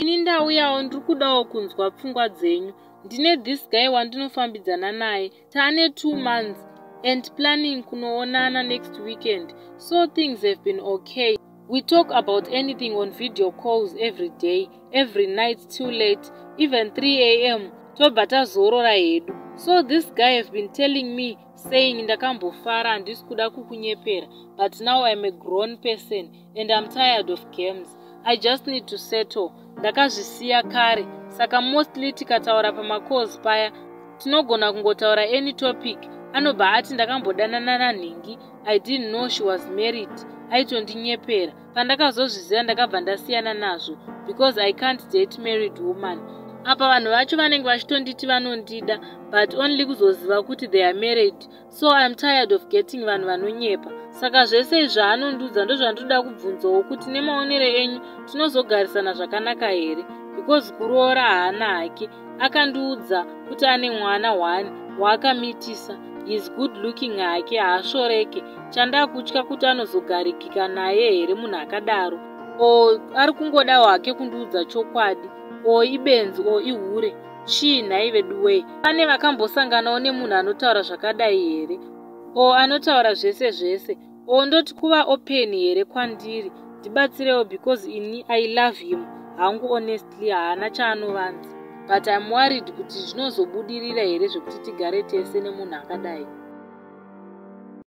Ini ndauyawo, ndiri kudawo kunzwa pfungwa dzenyu. Ndine this guy wandinofambidzana naye. Taane 2 months and planning kunoonana next weekend. So things have been okay. We talk about anything on video calls every day, every night till late, even 3 a.m., tobva tazorora hedu. So this guy have been telling me, saying, "Ndakambofara, handisi kuda kukunyepera, but now I'm a grown person and I'm tired of games. I just need to settle. Ndakazvisiya kare." Saka mostly tikataura pamacalls paya, tinogona kungotaura any topic. Anobva ati, "Ndakambodanana nanhingi. I didn't know she was married. Aitondinyepera. Pandakazozviziva, ndakabva ndasiyana nazvo because I can't date married woman." Apa vanhu vacho vanenge vachitonditi vanondida, but only kuzoziva kuti they are married. So I'm tired of getting vanhu vanonyepa. Saka zvese izvi zvaanondiudza, ndozvandoda kubvunzawo kuti nemaonero enyu tinozogarisana zvakanaka here? Because kuroora haana hake. Akandiudza kuti ane mwana one waakamitisa. Is good looking hake, haasvoreke. Chandakutya kuti anozogarikika naye here munhu akadaro, o ari kungodawo hake kundiudza chokwadi, o ibenzi, o ihure? Chii nhai veduwei? Pane vakambosanganawo nemunhu anotaura zvakadai here, o anotaura zvese zvese, o ndoti kuva open here kwandiri? Ndibatsirewo because ini I love him hangu. Honestly, haana chaanovanza, but I'm worried kuti zvinozobudirira here zvekuti tigare tese nemunhu akadai.